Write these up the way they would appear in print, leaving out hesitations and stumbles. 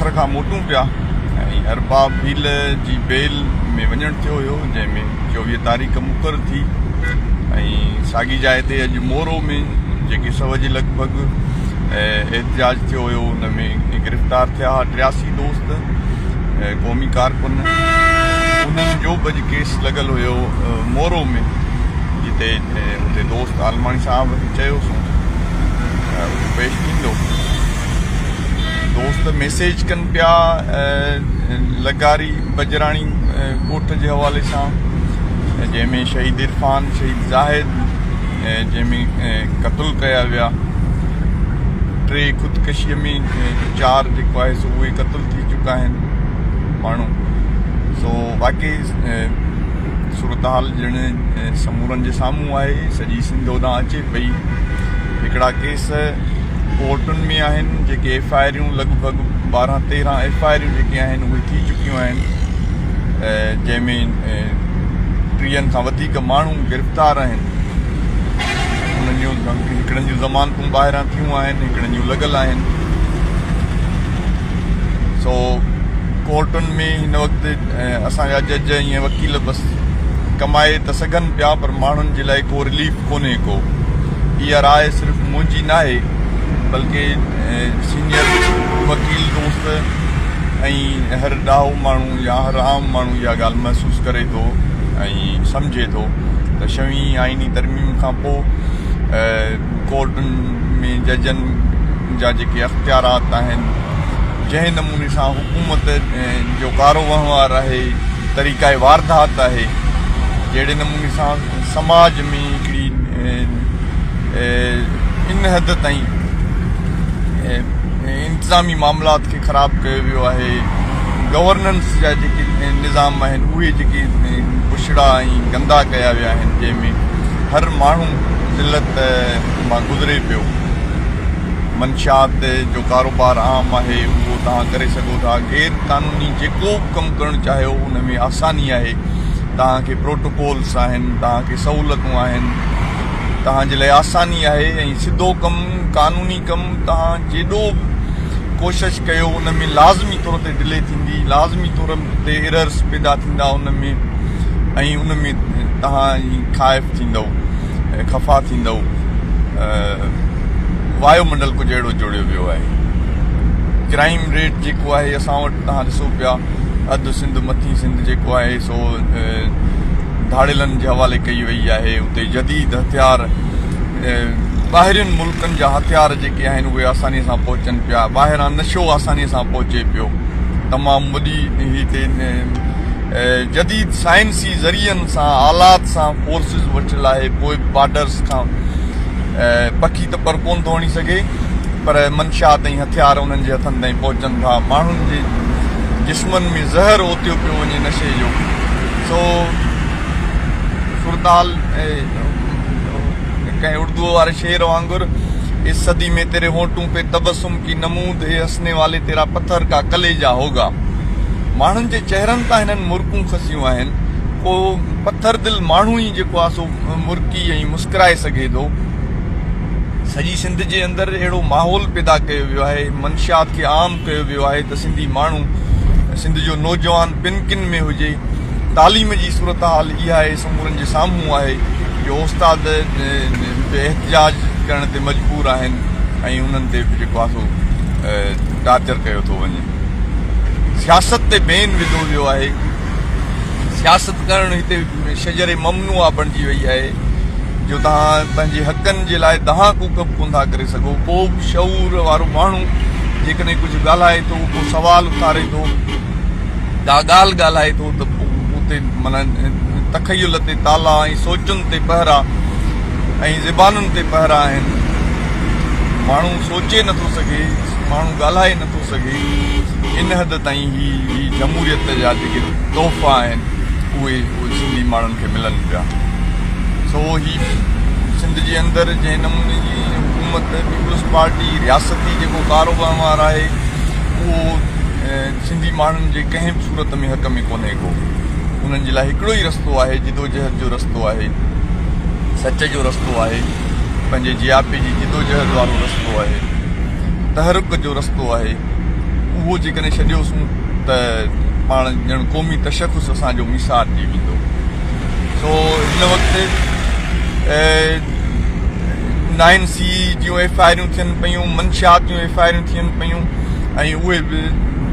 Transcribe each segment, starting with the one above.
سکر کان موٽون پيا ۽ ارباب ڀيل جي بيل ۾ وڃڻ ٿيو هيو جنهن ۾ 24 تاريخ مقرر ٿي ۽ ساڳي جاء تي اڄ مورو ۾ جيڪي سو جي لڳ ڀڳ احتجاج ٿيو هيو ان ۾ گرفتار ٿيا هئا 83 دوست قومي ڪارڪن انهن جو به اڄ ڪيس لڳل هيو مورو ۾ جتي اتي دوست عالماڻي صاحب کي چيوسون ته پيش ٿيندو. دوست ميسيج ڪن پيا لغاري بجراڻي ڳوٺ جي حوالي سان جنهن ۾ شهيد عرفان شهيد زاهد جنهن ۾ قتل ڪيا ويا ٽي خودڪشي ۾ چار جيڪو آهي سو اهي قتل ٿي چڪا آهن ماڻهو سو واقعي صورتحال ڄڻ سمورن جي سامهون آهي سڄي سنڌ هوڏانهن اچي پئي هڪڙا ڪيس ڪورٽن ۾ آهن جيڪي ايف I آريون لڳ ڀڳ 12 13 ايف I آريون جيڪي آهن اهي ٿي چڪيون آهن جنهن ۾ ٽيهن کان وڌيڪ ماڻهو گرفتار آهن انهن جون هڪڙن جون ضمانتون ٻاهران ٿيون آهن هڪڙن جون لڳل آهن سو ڪورٽن ۾ هن وقت اسان جا جج ۽ وڪيل بس ڪمائي ته سگهن پيا پر ماڻهن جي لاء ڪو رليف ڪونهي ڪو. اها راء صرف منهنجي ناهي بلڪه سينيئر وڪيل دوست ۽ هر ڏاهو ماڻهو يا هر عام ماڻهو اها ڳالهه محسوس ڪري ٿو ۽ سمجهي ٿو ته ڇويهين آئيني ترميم کان پوء ڪورٽن ۾ ججن جا جيڪي اختيارات آهن جنهن نموني سان حڪومت جو ڪارو وهنوار آهي، طريقه واردات آهي، جهڙي نموني سان سماج ۾ هڪڙي ان حد تائين انتظامي معاملات کي خراب ڪيو ويو آهي، گورننس جا جيڪي نظام آهن اهي جيڪي بڇڙا ۽ گندا ڪيا ويا آهن جنهن ۾ هر ماڻهو ذلت مان گذري پيو. منشيات جو ڪاروبار عام آهي اهو توهان ڪري سگهو ٿا غير قانوني جيڪو به ڪم ڪرڻ چاهيو ان ۾ آساني آهي توهان کي پروٽوڪولس آهن توهان کي سهولتون آهن توهان جي لاء آساني آهي ۽ سڌو ڪم قانوني ڪم توهان جيڏو به ڪوشش ڪيو ان ۾ لازمي طور تي ڊلي ٿيندي لازمي طور تي ايررس پيدا ٿيندا ان ۾ ۽ ان ۾ توهان خائف ٿيندو خفا ٿيندو وايو منڊل ڪجهه اهڙو جوڙيو ويو آهي ڪرائيم ريٽ جيڪو آهي اسان وٽ تهان ڏسو پيا اڌ سنڌ مٿي سنڌ جيڪو آهي سو ڌاڙيلن جي حوالي ڪئي وئي آهي اتي جديد هٿيار ٻاهرين ملڪن جا هٿيار جيڪي آهن اهي آساني سان پهچن پيا ٻاهران نشو آساني سان پهچي پيو تمام وڏي هتي جديد سائنسي ذريعن سان آلات سان فورسز وٺل آهي پوء بارڊرز کان پکي ته پر ڪونه ٿو هڻي سگهي پر منشيات ۽ هٿيار انهن جي هٿن تائين پهچن ٿا ماڻهن جي جسمن ۾ زهر اوتيو پيو وڃي نشي جو سو صورتحال ڪنهن اردو واري شعر وانگر اس صدي ۾ تيري هونٽون پي تبسم ڪي نمود اي هسني والي تيرا پٿر ڪا ڪليجا هوگا ماڻهن جي چهرن تان هنن مرڪون کسيون آهن ڪو پٿر دل ماڻهو ئي جيڪو آهي سو مرڪي ۽ مسڪرائي سگهي ٿو. سڄي سنڌ جي اندر اهڙو ماحول پيدا ڪيو ويو آهي، منشيات کي عام ڪيو ويو آهي ته سنڌي ماڻهو، سنڌ جو نوجوان پنڪن ۾ هجي. تعليم جي صورتحال اها آهي سمورن جي سامهون آهي جو استاد به احتجاج ڪرڻ تي مجبور آهن ۽ انهن تي به جيڪو آهي سو ٽارچر ڪيو ٿو وڃي. سياست تي بين وڌو ويو آهي. سياست ڪرڻ هتي شجر ممنوعه بڻجي وئي آهي جو توهان پنهنجي حقن جي لاء دانهن ڪوڪ به ڪونه ٿا ڪري سگهو. ڪو به شعور وارو ماڻهو جيڪڏهن ڪجهه ڳالهائي ٿو، ڪو سوال اٿاري ٿو، ڪا ڳالهه ڳالهائي ٿو ته اتي معنيٰ تخيل تي تالا ۽ سوچن تي پهرا ۽ زبانن تي پهرا آهن. ماڻهو سوچي نٿو سگهي، ماڻهو ڳالهائي نٿو سگهي. ان حد تائين هي جمهوريت جا جيڪي تحفا آهن اهي سنڌي ماڻهن کي ملن پيا. سو هي سنڌ جي اندر جنهن نموني جي حڪومت پيپلز پارٽي رياستي جيڪو ڪاروهنوار آهي اهو سنڌي ماڻهن جي ڪنهن به صورت ۾ حق ۾ ڪونهي ڪو. انهن جي لاء هڪڙو ئي رستو آهي جدوجهد جو رستو آهي، سچ جو رستو آهي، پنهنجي جياپي جي جدوجهد وارو رستو آهي، تحرڪ جو رستو آهي. اهو جيڪڏهن ڇڏيوسون ته پاڻ ڄڻ قومي تشخص اسان جو ميسارجي ويندو. سو هن وقت nine C June F I آرون ٿين پيون، منشيات جون ايف I آرون ٿين پيون ۽ اهي به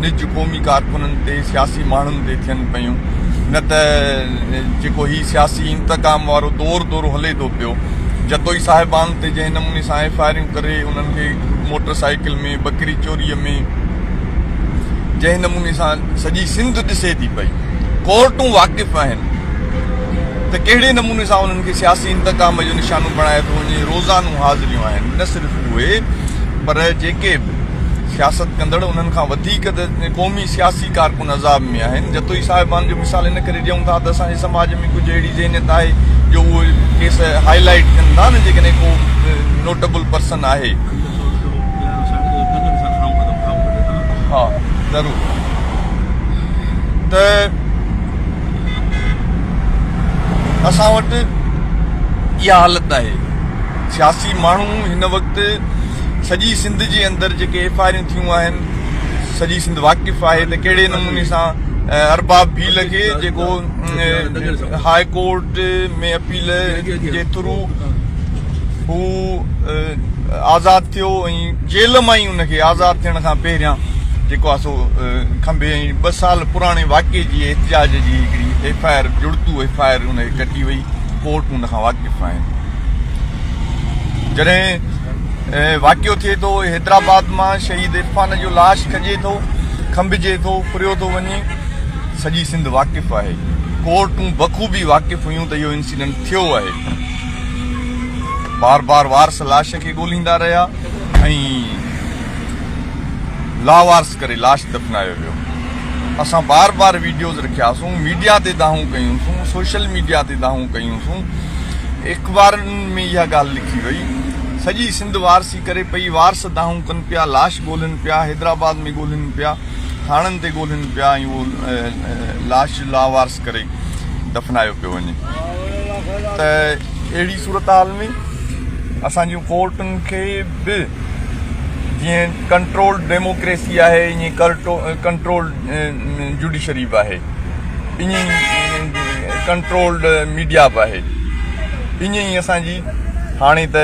نج قومي ڪارڪنن تي سياسي ماڻهن تي ٿين پيون نه ته جيڪو هي سياسي انتقام وارو دور دورو هلي ٿو پيو جتوئي صاحبان تي جنهن نموني سان ايف I آرون ڪري انهن کي موٽر سائيڪل ۾ ٻڪري چوري ۾ جنهن نموني سان سڄي سنڌ ڏسي ٿي پئي ڪورٽون واقف آهن ته ڪهڙي نموني سان انهن کي سياسي انتقام جو نشانو بڻايو ٿو وڃي روزانو حاضريون آهن نه صرف اهي پر جيڪي به سياست ڪندڙ انهن کان وڌيڪ ته قومي سياسي ڪارڪن عذاب ۾ آهن جتوئي صاحبان جو مثال ان ڪري ڏيون ٿا ته اسان جي سماج ۾ ڪجهه اهڙي ذهنيت آهي جو اهي ڪيس هائي لائيٽ ٿين ٿا نه جيڪڏهن ڪو نوٽبل پرسن آهي ها ضرور ته اسان وٽ اها حالت آهي سياسي ماڻهو هن وقت سڄي سنڌ جي اندر جيڪي ايف I آريون ٿيون آهن سڄي سنڌ واقف آهي ته ڪهڙي نموني سان ارباب ڀيل کي جيڪو هاء ڪورٽ ۾ اپيل جي ٿرو هو آزاد ٿيو ۽ جيل مان ئي ان کي آزاد ٿيڻ کان پهريان جيڪو آهي سو کنڀي ۽ ٻه سال پراڻي واقعي جي احتجاج جي هڪڙي ايف I R جڙتو F I R ان کي ڪٽي وئي ڪورٽ ان کان واقف آهن جڏهن واقعو ٿئي ٿو حيدرآباد مان شهيد عرفان جو لاش کڄي ٿو کنڀجي ٿو ڦريو ٿو وڃي سڄي سنڌ واقف آهي ڪورٽون بخوبي واقف هيون ته اهو انسيڊنٽ ٿيو آهي بار بار وارث لاش کي ڳولهيندا رهيا ۽ لاوارث ڪري لاش دفنايو ويو. اسان بار بار ويڊيوز رکياسون، ميڊيا تي دانهون ڪيونسون، سوشل ميڊيا تي دانهون ڪيونسون، اخبارن ۾ اها ڳالهه لکي وئي، سڄي سنڌ وارثي ڪري پئي، وارث دانهون ڪن پيا، لاش ڳولهن پيا، حيدرآباد ۾ ڳولهن پيا، ٿاڻن تي ڳولهن پيا ۽ اهو لاش لاوارث ڪري دفنايو پيو وڃي ته اهڙي صورتحال ۾ اسان جون ڪورٽن کي به جيئن ڪنٽرولڊ ڊيموڪريسي آهي ائين ڪنٽرولڊ جوڊيشري به آهي ائين ئي ڪنٽرولڊ ميڊيا به آهي ائين ئي اسان جي هاڻي ته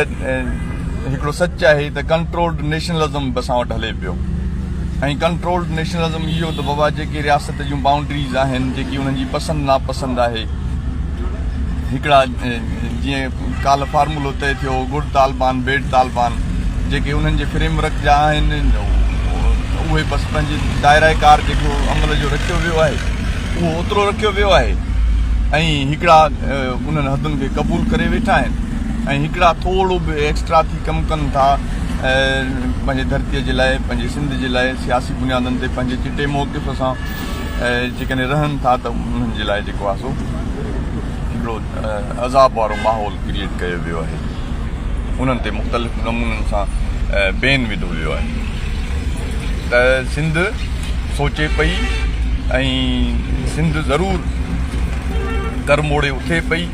هڪڙو سچ آهي ته ڪنٽرولڊ نيشنلزم به اسان وٽ هلي پيو ۽ ڪنٽرولڊ نيشنلزم اهو ته بابا جيڪي رياست جون بائونڊريز آهن جيڪي انهن جي پسند ناپسند آهي هڪڙا جيئن ڪالهه فارمولو طئي ٿيو هو گڊ طالبان بيڊ طالبان جيڪي انهن جي فريم ورڪ جا آهن اهي بس پنهنجي دائره ڪار جيڪو عمل جو رکيو ويو آهي اهو اوترو رکيو ويو آهي ۽ هڪڙا انهن حدن کي قبول ڪري ويٺا آهن ۽ هڪڙا ٿورو به ايڪسٽرا ٿي ڪم ڪن ٿا پنهنجي ڌرتي جي لاء پنهنجي سنڌ جي لاء سياسي بنيادن تي پنهنجي چٽي موقف سان جيڪڏهن رهن ٿا ته انهن جي لاء جيڪو آهي سو هڪڙو عذاب وارو ماحول ڪريئيٽ ڪيو ويو آهي انهن تي مختلف نمونن سان بين وڌو ويو آهي ته سنڌ سوچي پئي ۽ سنڌ ضرور ڪر موڙي اٿي پئي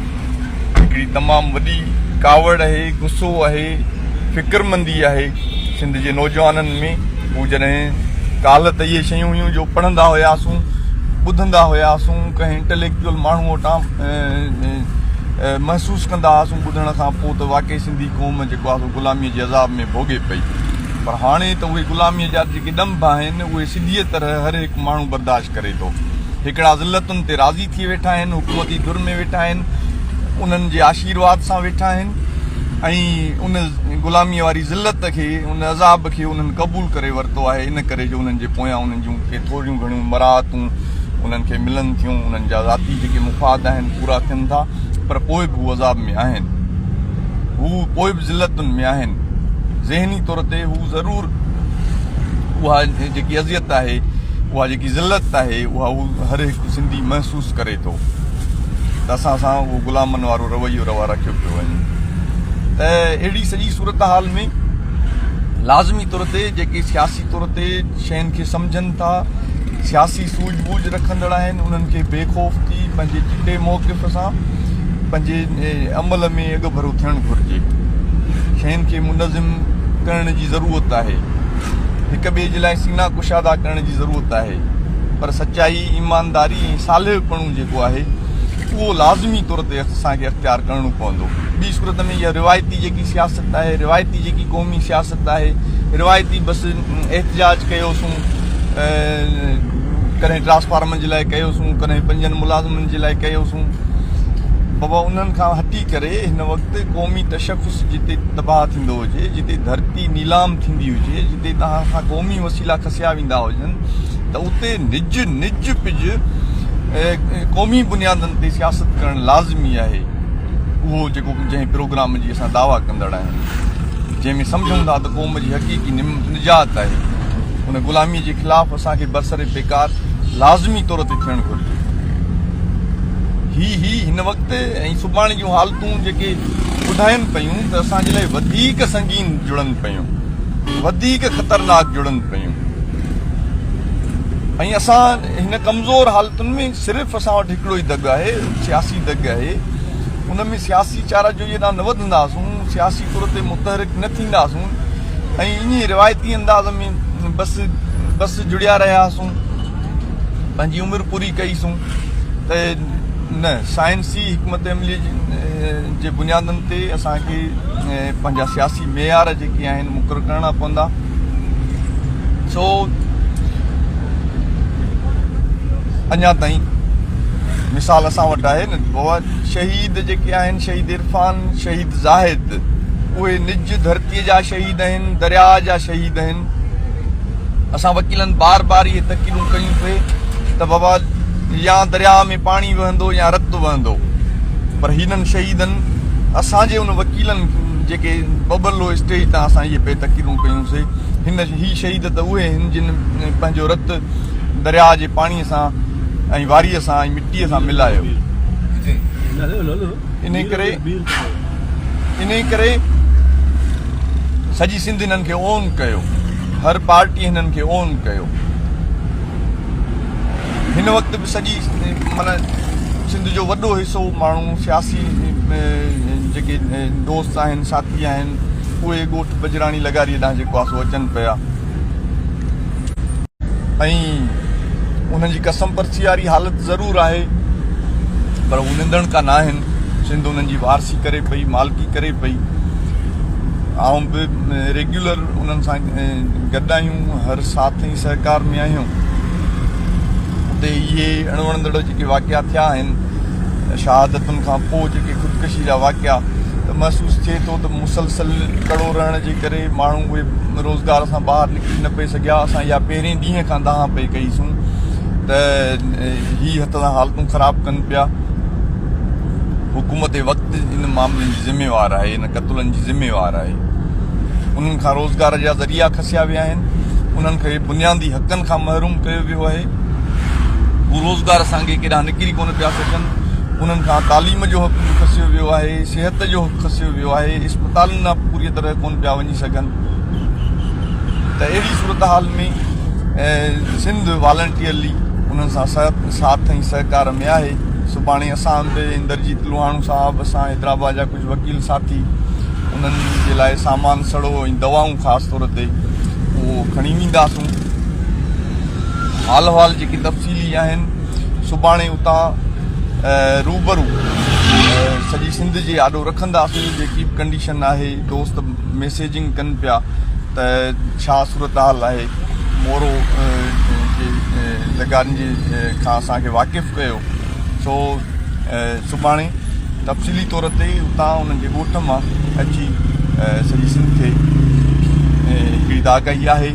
هڪڙي تمام وڏي ڪاوڙ آهي غصو آهي فڪرمندي آهي سنڌ جي نوجوانن ۾ هو جڏهن ڪالهه ته اهي شيون هيون جو پڙهندا هياسون ٻڌندا هياسون ڪنهن انٽليڪچوئل ماڻهو وٽان محسوس ڪندا هئاسون ٻڌڻ کان پوء ته واقعي سنڌي قوم جيڪو آهي سو غلاميء جي عذاب ۾ ڀوڳي پئي پر هاڻي ته اهي غلاميء جا جيڪي ڏنڀ آهن اهي سڌيء طرح هر هڪ ماڻهو برداشت ڪري ٿو هڪڙا ذلتن تي راضي ٿي ويٺا آهن حڪومتي ڌر ۾ ويٺا آهن انهن جي آشيرواد سان ويٺا آهن ۽ ان غلاميء واري ذلت کي، ان عذاب کي انهن قبول ڪري ورتو آهي، ان ڪري جو انهن جي پويان انهن جون ڪي ٿوريون گهڻيون مراعتون انهن کي ملن ٿيون، انهن جا ذاتي جيڪي مفاد آهن پورا ٿين ٿا، پر پوء به هو عذاب ۾ آهن. هو پوء به ذلتن ۾ آهن. ذهني طور تي هو ضرور اها جيڪي اذيت آهي، اها جيڪي ذلت آهي، اها هو هر هڪ سنڌي محسوس ڪري ٿو ته اسان سان اهو غلامن وارو رويو روا رکيو پيو وڃي ته اهڙي سڄي صورتحال ۾ لازمي طور تي جيڪي سياسي طور تي شين کي سمجهن ٿا سياسي سوجھ بوجھ رکندڙ آهن انهن کي بي خوف ٿي پنهنجي چٽي موقف سان پنهنجي عمل ۾ اڳڀرو ٿيڻ گهرجي شين کي منظم ڪرڻ جي ضرورت آهي. هڪ ٻئي جي لاء سينا ڪشادا ڪرڻ جي ضرورت آهي پر سچائي، ايمانداري ۽ صالح پڻو جيڪو آهي اهو لازمي طور تي اسان کي اختيار ڪرڻو پوندو. ٻي صورت ۾ اها روايتي جيڪي سياست آهي، روايتي جيڪي قومي سياست آهي، روايتي بس احتجاج ڪيوسون، ڪڏهن ٽرانسفارمن جي لاء ڪيوسون، ڪڏهن پنجن ملازمن جي لاء ڪيوسون، بابا انهن کان هٽي ڪري هن وقت قومي تشخص جتي تباهه ٿيندو هجي، جتي ڌرتي نيلام ٿيندي هجي، جتي توهان کان قومي وسيلا کسيا ويندا هجن ته اتي نج نج پج قومي بنيادن تي سياست ڪرڻ لازمي آهي. اهو جيڪو جنهن پروگرام جي اسان دعويٰ ڪندڙ آهيون، جنهن ۾ سمجهون ٿا ته قوم جي حقيقي نجات آهي، ان غلامي جي خلاف اسان کي برسر پيڪار لازمي طور تي ٿيڻ گهرجي. هي هي هن وقت ۽ سڀاڻي جون حالتون جيڪي ٻڌائين پيون ته اسان جي لاء وڌيڪ سنگين جڙن پيون، وڌيڪ خطرناڪ جڙن پيون ۽ اسان هن ڪمزور حالتن ۾ صرف اسان وٽ هڪڙو ئي دڳ آهي، سياسي دڳ آهي، ان ۾ سياسي چاره جوئي ڏانهن نه وڌنداسون، سياسي طور تي متحرڪ نه ٿينداسون ۽ ائين ئي روايتي انداز ۾ بس بس جڙيا رهياسون، پنهنجي عمر پوري ڪئيسون ته نه سائنسي حڪمت عملي جي بنيادن تي اسان کي پنهنجا سياسي معيار جيڪي آهن مقرر ڪرڻا پوندا. سو اڃا تائين مثال اسان وٽ آهي نه بابا شهيد جيڪي آهن شهيد عرفان شهيد زاهد اهي نج ڌرتي جا شهيد آهن درياء جا شهيد آهن اسان وڪيلن بار بار اهي تقريرون ڪيون پئي ته بابا يا درياء ۾ پاڻي وهندو يا رت وهندو پر هنن شهيدن اسان جي ان وڪيلن جيڪي ٻٻرلو اسٽيج تان اسان اهي پئي تقريرون ڪيون سي هن هي شهيد ته اهي آهن جن پنهنجو رت درياء جي پاڻي سان ۽ واريء سان ۽ مٽيء سان ملايو. انهي ڪري انهي ڪري سڄي سنڌ هنن کي اون ڪيو. هر پارٽي هنن کي اون ڪيو. هن وقت به سڄي معنيٰ سنڌ جو وڏو حصو ماڻهو سياسي جيڪي دوست آهن ساٿي آهن اهي ڳوٺ بجراڻي لغاري ڏانهن جيڪو آهي سو اچن پيا. ۽ انهن جي قسم پرسي واري حالت ضرور آهي پر هو نندڻڪا ناهن سنڌ انهن جي وارثي ڪري پئي مالڪي ڪري پئي آئون به ريگيولر انهن سان گڏ آهيون هر ساٿ ۽ سهڪار ۾ آهيون اتي اهي اڻوڻندڙ جيڪي واقعا ٿيا آهن شهادتن کان پوء جيڪي خودڪشي جا واقعا ته محسوس ٿئي ٿو ته مسلسل ڪڙو رهڻ جي ڪري ماڻهو اهي روزگار سان ٻاهر نڪري نه پئي سگهيا اسان اها پهرين ڏينهن کان دانهن پئي ڪئي سون ته هي هٿ سان حالتون خراب ڪن پيا حڪومت وقت ان معاملن جي ذميوار آهي ان قتلن جي ذميوار آهي انهن کان روزگار جا ذريعا کسيا ويا آهن انهن کي بنيادي حقن کان محروم ڪيو ويو آهي هو روزگار سانگي ڪيڏانهن نڪري ڪونه پيا سگهن انهن کان تعليم جو حق به کسيو ويو آهي صحت جو حق کسيو ويو آهي اسپتالن ڏانهن پوريء طرح ڪونه پيا وڃي سگهن ته اهڙي صورتحال ۾ سنڌ والنٽيئرلي انهن سان ساٿ ۽ سهڪار ۾ آهي سڀاڻي اسان به اندرجيت لوهاڻو صاحب اسان حيدرآباد جا ڪجهه وڪيل ساٿي انهن جي لاء سامان سڙو ۽ دوائون خاص طور تي اهو کڻي وينداسون حال احوال جيڪي تفصيلي آهن سڀاڻي اتان روبرو سڄي سنڌ جي آڏو رکنداسون جيڪي به ڪنڊيشن آهي دوست ميسيجنگ ڪن پيا ته ڇا صورتحال آهي مورو جي لغارين جي کان اسان کي واقف ڪيو سو سڀاڻي تفصيلي طور تي اتان انهن جي ڳوٺ مان اچي سڄي سنڌ کي هڪڙي ته آگاهي آهي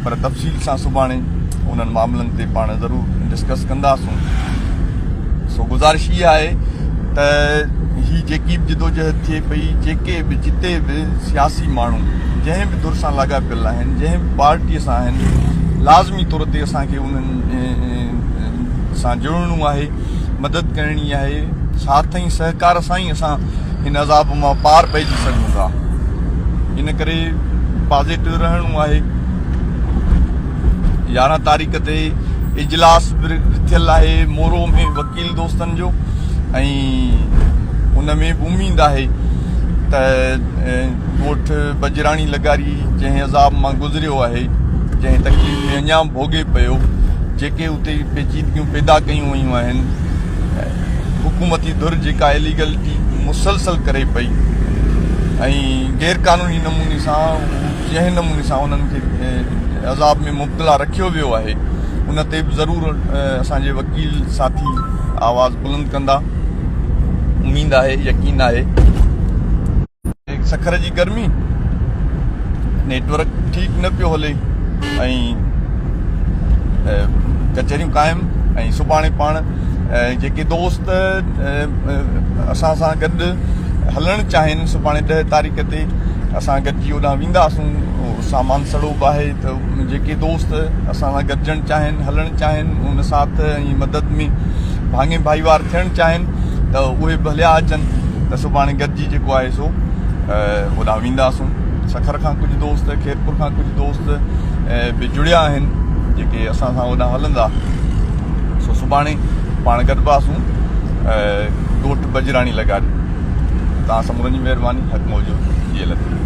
پر تفصيل سان سڀاڻي انهن معاملن تي پاڻ ضرور ڊسڪس ڪنداسون سو گذارش اها آهي ته هي جيڪي به جدوجهد ٿئي پئي جيڪي به جتي به سياسي ماڻهو جنهن به ڌر سان لاڳاپيل آهن جنهن به پارٽي سان آهن لازمي طور تي اسان کي انهن سان جڙڻو آهي مدد ڪرڻي آهي ساٿ ۽ سهڪار سان ئي اسان هن عذاب مان پار پئجي سگهون ٿا ان ڪري پازيٽو رهڻو آهي 11 تاريخ تي اجلاس به ٿيل آهي مورو ۾ وڪيل دوستن جو ۽ ان ۾ به اميد آهي ته ڳوٺ بجراڻي لغاري جنهن عذاب مان گذريو آهي جنهن تڪليف ۾ اڃا به ڀوڳي پيو، جيڪي اتي پيچيدگيون پيدا ڪيون ويون آهن، حڪومتي ڌر جيڪا اليگلٽي مسلسل ڪري پئي ۽ غير قانوني نموني سان جنهن نموني سان انهن کي عذاب ۾ مبتلا رکيو ويو آهي ان تي به ضرور اسان جي وڪيل ساٿي آواز بلند ڪندا اميد آهي يقين آهي. سکر جي گرمي نيٽورڪ ٺيڪ نه پيو هلي ۽ ڪچهريون قائم ۽ سڀاڻي پاڻ جيڪي دوست اسان سان گڏ هلڻ چاهين سڀاڻي 10 تاريخ تي اسان گڏجي اوڏانهن وينداسون سامان سڙو به آهي ته جيڪي دوست اسان سان گڏجڻ چاهين هلڻ چاهين ان ساٿ ۽ مدد ۾ ڀاڱي ڀائيوار ٿيڻ چاهين ته اهي به هليا اچن ته سڀاڻي گڏجي جيڪو آهي سو اوڏانهن وينداسون. سکر کان ڪجهه دوست، خيرپور کان ڪجهه دوست به جڙيا آهن جيڪي اسان سان اوڏانهن هلندا. سو سڀاڻي پاڻ گڏباسون ڳوٺ بجراڻي لغاري. توهان سمورن جي مهرباني. حق موجود. جي لطيف.